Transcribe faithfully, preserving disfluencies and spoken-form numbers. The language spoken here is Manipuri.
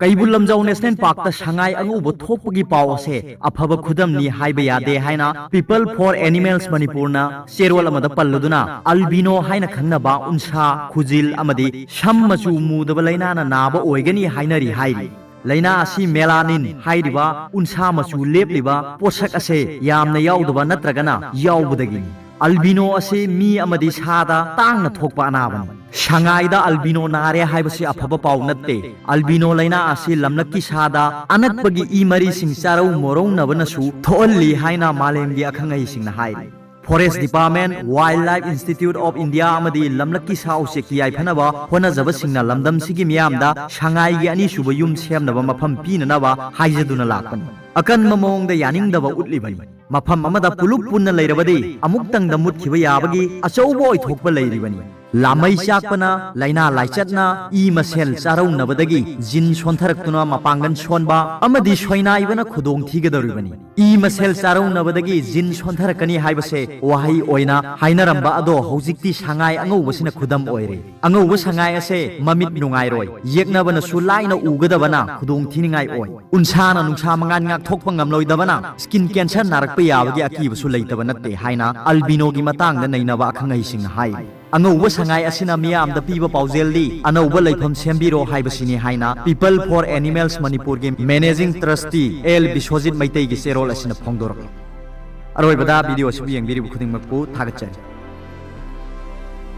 ꯀꯩꯕꯨꯜ ꯂꯝꯖꯥꯎ ꯅꯦꯁꯅꯦꯜ ꯄꯥꯔꯛꯇ ꯁꯉꯥꯏ ꯑꯉꯧꯕ ꯊꯣꯛꯄꯒꯤ ꯄꯥꯎ ꯑꯁꯦ ꯑꯐꯕ ꯈꯨꯗꯝꯅꯤ ꯍꯥꯏꯕ ꯌꯥꯗꯦ ꯍꯥꯏꯅ People for Animals ꯃꯅꯤꯄꯨꯔꯅ ꯆꯦꯔꯣꯜ ꯑꯃꯗ ꯄꯜꯂꯗꯨꯅ, ꯑꯜꯕꯤꯅꯣ ꯍꯥꯏꯅ ꯈꯪꯅꯕ ꯎꯟꯁꯥ, ꯈꯨꯖꯤꯜ ꯑꯃꯗꯤ ꯁꯝ ꯃꯆꯨ ꯃꯨꯗꯕ ꯂꯥꯏꯅꯥꯅ ꯅꯥꯕ ꯑꯣꯏꯒꯅꯤ ꯍꯥꯏꯅꯔꯤ ꯍꯥꯏꯔꯤ꯫ ꯂꯥꯏꯅꯥ ꯑꯁꯤ melanin ꯍꯥꯏꯔꯤꯕ ꯎꯟꯁꯥ ꯃꯆꯨ ꯂꯦꯞꯂꯤꯕ ꯄꯣꯠꯁꯛ ꯑꯁꯦ ꯌꯥꯝꯅ ꯌꯥꯎꯗꯕ ꯅꯠꯇ꯭ꯔꯒꯅ ꯌꯥꯎꯕꯗꯒꯤꯅꯤ꯫ ꯑꯜꯕꯤꯅꯣ ꯑꯁꯤ ꯃꯤ ꯑꯃꯗꯤ ꯁꯥꯗ ꯇꯥꯡꯅ ꯊꯣꯛꯄ ꯑꯅꯥꯕꯅꯤ꯫ ꯁꯉꯥꯏꯗ ꯑꯜꯕꯤꯅꯣ ꯅꯥꯔꯦ ꯍꯥꯏꯕꯁꯤ ꯑꯐꯕ ꯄꯥꯎ ꯅꯠꯇꯦ꯫ ꯑꯜꯕꯤꯅꯣ ꯂꯥꯏꯅꯥ ꯑꯁꯤ ꯂꯝꯂꯛꯀꯤ ꯁꯥꯗ ꯑꯅꯛꯄꯒꯤ ꯏ ꯃꯔꯤꯁꯤꯡ ꯆꯥꯔꯧ ꯃꯣꯔꯧꯅꯕꯅꯁꯨ ꯊꯣꯛꯍꯜꯂꯤ ꯍꯥꯏꯅ ꯃꯥꯂꯦꯝꯒꯤ ꯑꯈꯪ ꯑꯍꯩꯁꯤꯡꯅ ꯍꯥꯏꯔꯤ꯫ Forest Department, Wildlife Institute of India ꯑꯃꯗꯤ ꯂꯝꯂꯛꯀꯤ ꯁꯥ ꯎꯆꯦꯛꯀꯤ ꯌꯥꯏꯐꯅꯕ ꯍꯣꯠꯅꯖꯕꯁꯤꯡꯅ ꯂꯝꯗꯝꯁꯤꯒꯤ ꯃꯤꯌꯥꯝꯗ ꯁꯉꯥꯏꯒꯤ ꯑꯅꯤꯁꯨꯕ ꯌꯨꯝ ꯁꯦꯝꯅꯕ ꯃꯐꯝ ꯄꯤꯅꯅꯕ ꯍꯥꯏꯖꯗꯨꯅ ꯂꯥꯛꯄꯅꯤ꯫ ꯑꯀꯟꯕ ꯃꯑꯣꯡꯗ ꯌꯥꯅꯤꯡꯗꯕ ꯎꯠꯂꯤꯕꯅꯤ꯫ ꯃꯐꯝ ꯑꯃꯗ ꯄꯨꯂꯨꯞ ꯄꯨꯟꯅ ꯂꯩꯔꯕꯗꯤ ꯑꯃꯨꯛꯇꯪꯗ ꯃꯨꯠꯈꯤꯕ ꯌꯥꯕꯒꯤ ꯑꯆꯧꯕ ꯑꯣꯏꯊꯣꯛꯄ ꯂꯩꯔꯤꯕꯅꯤ꯫ ꯂꯥꯃꯩ ꯆꯥꯛꯄꯅ, ꯂꯥꯏꯅꯥ ꯂꯥꯏꯆꯠꯅ, ꯏ ꯃꯁꯦꯜ ꯆꯥꯔꯧꯅꯕꯗꯒꯤ ꯖꯤꯟ ꯁꯣꯟꯊꯔꯛꯇꯨꯅ ꯃꯄꯥꯡꯒꯜ ꯁꯣꯟꯕ ꯑꯃꯗꯤ ꯁꯣꯏꯅꯥꯏꯕꯅ ꯈꯨꯗꯣꯡ ꯊꯤꯒꯗꯧꯔꯤꯕꯅꯤ꯫ ꯏ ꯃꯁꯦꯜ ꯆꯥꯔꯧꯅꯕꯗꯒꯤ ꯖꯤꯟ ꯁꯣꯟꯊꯔꯛꯀꯅꯤ ꯍꯥꯏꯕꯁꯦ ꯋꯥꯍꯩ ꯑꯣꯏꯅ ꯍꯥꯏꯅꯔꯝꯕ ꯑꯗꯣ ꯍꯧꯖꯤꯛꯇꯤ ꯁꯉꯥꯏ ꯑꯉꯧꯕꯁꯤꯅ ꯈꯨꯗꯝ ꯑꯣꯏꯔꯦ꯫ ꯑꯉꯧꯕ ꯁꯉꯥꯏ ꯑꯁꯦ ꯃꯃꯤꯠ ꯅꯨꯡꯉꯥꯏꯔꯣꯏ, ꯌꯦꯛꯅꯕꯅꯁꯨ ꯂꯥꯏꯅ ꯎꯒꯗꯕꯅ ꯈꯨꯗꯣꯡ ꯊꯤꯅꯤꯡꯉꯥꯏ ꯑꯣꯏ꯫ ꯎꯟꯁꯥꯅ ꯅꯨꯡꯁꯥ ꯃꯉꯥꯜ ꯉꯥꯛꯊꯣꯛꯄ ꯉꯝꯂꯣꯏꯗꯕꯅ skin cancer ꯅꯥꯔꯛꯄ ꯌꯥꯕꯒꯤ ꯑꯀꯤꯕꯁꯨ ꯂꯩꯇꯕ ꯅꯠꯇꯦ ꯍꯥꯏꯅ ꯑꯜꯕꯤꯅꯣꯒꯤ ꯃꯇꯥꯡꯗ ꯅꯩꯅꯕ ꯑꯈꯪ ꯑꯍꯩꯁꯤꯡꯅ ꯍꯥꯏꯔꯤ꯫ ꯑꯉꯧꯕ ꯁꯉꯥꯏ ꯑꯁꯤꯅ ꯃꯤꯌꯥꯝꯗ ꯄꯤꯕ ꯄꯥꯎꯖꯦꯜꯗꯤ ꯑꯅꯧꯕ ꯂꯩꯐꯝ ꯁꯦꯝꯕꯤꯔꯣ ꯍꯥꯏꯕꯁꯤꯅꯤ ꯍꯥꯏꯅ People for Animals ꯃꯅꯤꯄꯨꯔꯒꯤ Managing Trustee ꯑꯦꯜ ꯕꯤꯁ꯭ꯋꯖꯤꯠ ꯃꯩꯇꯩꯒꯤ ꯆꯦꯔꯣꯜ ꯑꯁꯤꯅ ꯐꯣꯡꯗꯣꯔꯛꯂꯤ꯫ ꯑꯔꯣꯏꯕꯗ video ꯑꯁꯤꯕꯨ ꯌꯦꯡꯕꯤꯔꯤꯕ ꯈꯨꯗꯤꯡꯃꯛꯄꯨ ꯊꯥꯒꯠꯆꯔꯤ꯫